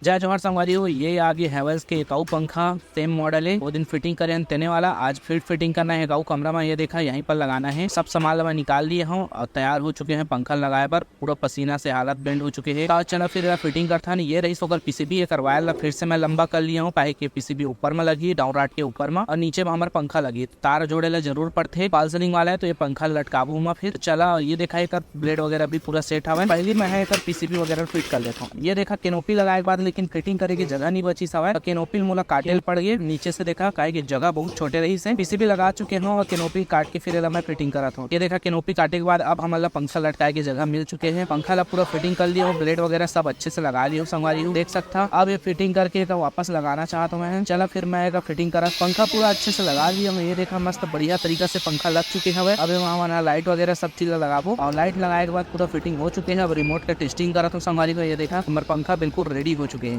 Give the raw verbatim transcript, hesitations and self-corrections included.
जय जोहार संगवारी हो, ये आगे Havells के एक अउ पंखा, same model है। वो दिन fitting करे हन तेने वाला, आज फिर fitting करना है एक अउ कमरा में। ये देखा, यहीं पर लगाना है। सब सामान ला मैं निकाल लिए हूँ और तैयार हो चुके हैं पंखा लगाए बर। पूरा पसीना से हालत bend हो चुके हैं। तो चला फिर एला fitting करथन। ये रहीस ओकर P C B, एकर wire ला फिर से मैं लंबा कर लिया हूँ, काहे कि P C B ऊपर में लगी, down rod के ऊपर में, और नीचे में हमर पंखा लगी। तार जोड़े ला जरूर पड़थे, false running वाला है, तो ये पंखा लटकाबो मैं फिर। चला, ये देखा, एकर blade वगैरह भी पूरा set हवय। पहली मैं है एकर P C B वगैरह fit कर लेता हूँ। ये देखा, canopy लगाए के बाद लेकिन fitting करे के जगह नहीं बचिस हवय, तो canopy मोला काटे ल पड़ गए नीचे से। देखा, काहे कि जगह बहुत छोटे रहीस हे। P C B लगा चुके हूँ और canopy काट के फिर एला मैं fitting करत हूँ। ये देखा, canopy काटे के बाद अब हमन ला पंखा लटकाए के जगह मिल चुके हैं। पंखा ला पूरा fitting कर लिया हूँ, blade वगैरह सब अच्छे से लगा लिया हूँ संगवारी हो, देख सकता। अब ये fitting करके एका वापस लगाना चाहत हूँ मैं। चला फिर मैं एका fitting करा। पंखा पूरा अच्छे से लगा लिया हूँ। ये देखा, मस्त बढ़िया तरीका से पंखा लग चुके हवय। अब एमा हमन light वगैरह सब चीज ला लगाबो और light लगाए के बाद पूरा fitting हो चुके हैं। अब remote का testing करत हूँ संगवारी हो। ये देखा, हमर पंखा बिल्कुल ready हो चुके